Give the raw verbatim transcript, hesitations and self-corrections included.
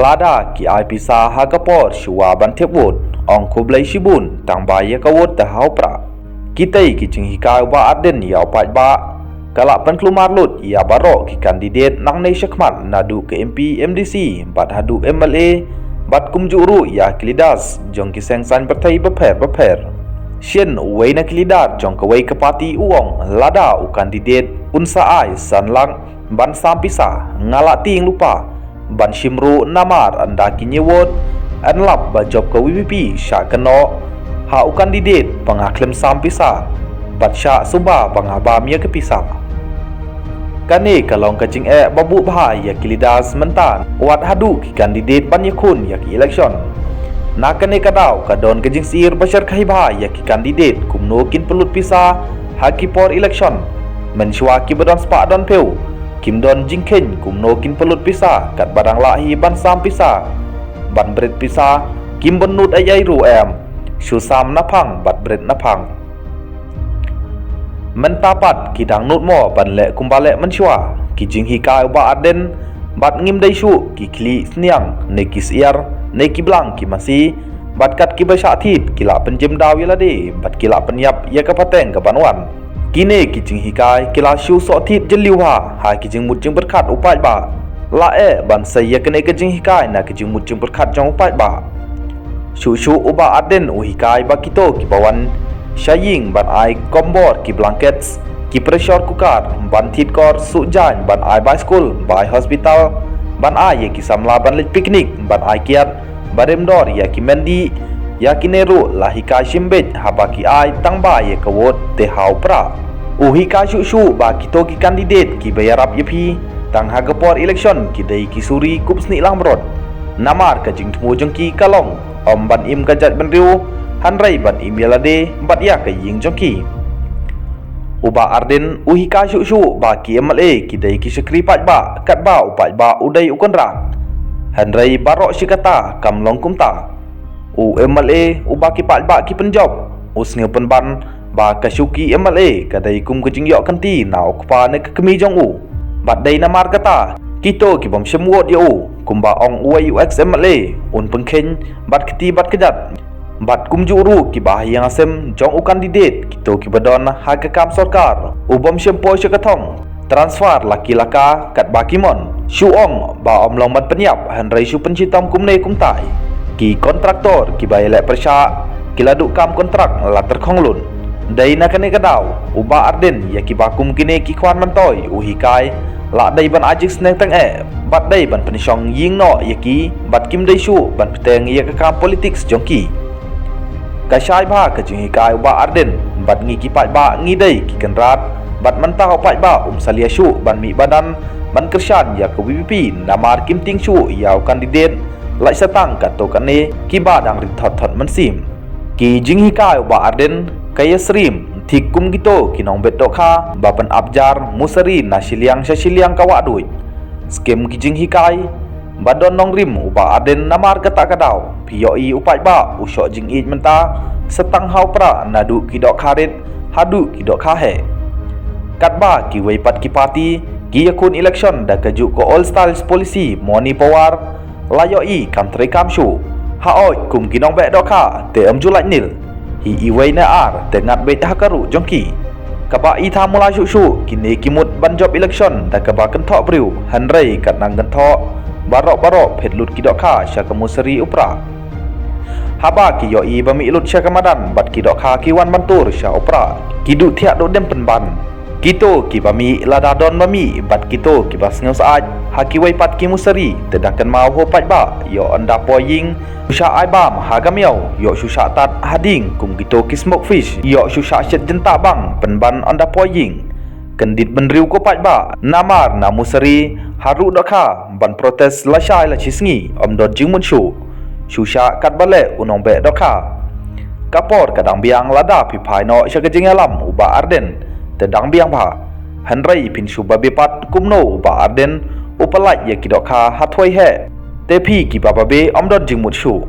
Lada ki ai pisa ha ka por shuwa ban thep vote, ong khublei shibun, tang ba ïa ka vote te ha u prah. Kitei ki jinghikai u Bah Ardent ïa u paidbah, ka la pynkhlumar lut ïa baroh ki candidate nangne shakhmat, naduh ka M P, M D C, bad haduh M L A, bad kumjuh ruh ïa ki leaders jong ki seng saiñ pyrthei bapher bapher. Shen uwei na ki leader jong kawei ka party u ong, lada u candidate un sa ai san lak ban sam pisa, nga la tieng lypa ban shim ruh, namar ynda ki ñiew vote, yn lap ba jop ka V P P shah kynnoh ha u candidate ba nga khlem sam pisa, bad shah suba ba nga bam ïa ka pisa. Kane ka long ka jingeh ba buh bha ïa ki leaders mynta, wat haduh ki candidate ban ïakhun ïa ki election. Na kane ka daw ka don ka jingsyier ba shyrkhei bha ïa ki candidate kumno kin pynlut pisa ha ki por election. Mynshuwa kiba don spah don phew kim don jingkheiñ kumno kin pynlut pisa, katba dang lah hi ban sam pisa, ban bret pisa, kim pynlut ei ei ruh em. Shu sam na phang bad bret na phang. Mynta pat ki dang nud mo ban leh kumba leh mynshuwa. Ki jinghikai u Bah Ardent, bad ngim dei shuh ki khlieh sniang, ne ki syiar, ne ki blang ki masi, bad kat kiba shah thied ki la pynjem daw ïa lade, bad ki la pynïap ïa ka pateng ka ban wan. Kine ki jinghikai ki la shu soh thied jylliew ha, ha ki jingmut jingpyrkhat u paidbah. La eh ban sei ïa kane ka jinghikai na ka jingmut jingpyrkhat jong u paidbah. Shuh shuh u Bah Ardent u hikai ba kito kiba wan sha ïing ban ai kombor, ki blankets, ki pressure cooker, ban thied kor, suh jaiñ, ban ai bai skul, bai hospital, ban ai ïa ki samla ban leit picnic, ban ai kiad, ba rem dor ïa ki myndih, ïa kine ruh la hikai shim beit haba ki ai tang ba ïa ka vote te ha u prah. U hikai shuh shuh ba kito ki candidate kiba ïarap ïa phi tang ha ka por election ki dei ki suri kup snieh langbrot. Namar ka jingthmu jong ki ka long ym ban im ka jaitbynriew, hynrei ban im ïa lade bad ïa ka ïing jong ki. U Bah Ardent u hikai shuh shuh ba ki M L A ki dei ki shakri paidbah, katba u paidbah u dei u kynrad. Hynrei baroh shi katta kam long kumta. U M L A uba ki paidbah ki pynjop, u sngew pynban ba ka shuki M L A ka dei kum ka jingïoh kynti na u kpa ne ka kmie jong u. Bad dei namar kata, kito ki bym shim vote ïa u, kumba ong uwei u ex M L A, un pynkheiñ bad kti bad kjat. Bad kumjuh ruh kiba ha ïing ha sem jong u candidate, kito kiba don ha ka kam sorkar, u bym shim poi sha ka thong, transfer la ki la ka katba ki mon. Shu ong ba ym long ban pynïap, hynrei shu pynshitom kumne kumtai. Ki contractor kiba ïaleh pyrshah, ki la duh kam contract la tyrkhong lut. Dei na kane ka daw, u Bah Ardent ïa kiba kum kine ki khwan myntoi u hikai, la dei ban ai jingsneng tyngeh, bad dei ban pynshong ïing noh ïa ki, bad kim dei shuh ban bteng ïa ka kam politics jong ki. Ka shai bha ka jinghikai u Bah Ardent, bad ngi ki paidbah ngi dei ki kynrad, bad mynta u paidbah um salia shuh ban mih madan ban kyrshan ïa ka V P P, namar kim tieng shuh ïa u candidate lait satang katto katne kiba dang rit thot thot mynsiem. Ki jinghikai u Bah Ardent ka ïasyriem thik kum kito ki nongbet dohkha ba pynap jar musari na shiliang sha shiliang ka wah duid. Skem ki jinghikai ba don nongrim u Bah Ardent, namar kata ka daw phi ïohi u paidbah u shoh jingïeit mynta, satang ha u prah, naduh ki dohkha rit haduh ki dohkha heh. Katba kiwei pat ki party ki ïakhun election da kajuh ka old styles policy, money power, la ïohi kam trei kam shuh. Haoid kum ki nongbeh dohkha te ym ju lait nil. Hi iwei ne ar te ngat beit ha ka ruh jong ki. Kaba i tha mula shuh shuh kine ki mut ban jop election da kaba kynthoh briew, hynrei kat nang kynthoh baroh baroh phet lut ki dohkha sha ka musari u prah. Haba ki ïohi ba mih lut sha ka madan bad ki dohkha ki wan ban tur sha u prah, ki duh thiah duh dem pynban. Kito kiba mih lada don ba mih bad kito kiba sngew syaid ha kiwei pat ki musari, te da kynmaw ho paidbah, ïoh ynda poi ïing shu shah ai bam ha ka miaw, ïoh shu shah tad ha ding kum kito ki smoke fish, ïoh shu shah shet jyntah bang pynban ynda poi ïing. Kyndit bynriew ko paidbah, namar na musari haduh dohkha ban protest lashai lashisngi ym don jingmut shuh. Shu shah katba leh u nongbeh dohkha. Ka por ka dang biang lada phi phai noh sha ka jingïalam u Bah Ardent, te dang biang bha. Hynrei phin shu babe pat kumno u Bah Ardent u pyllait ïa ki dohkha ha thwei heh. Te phi kiba babe ym don jingmut shuh.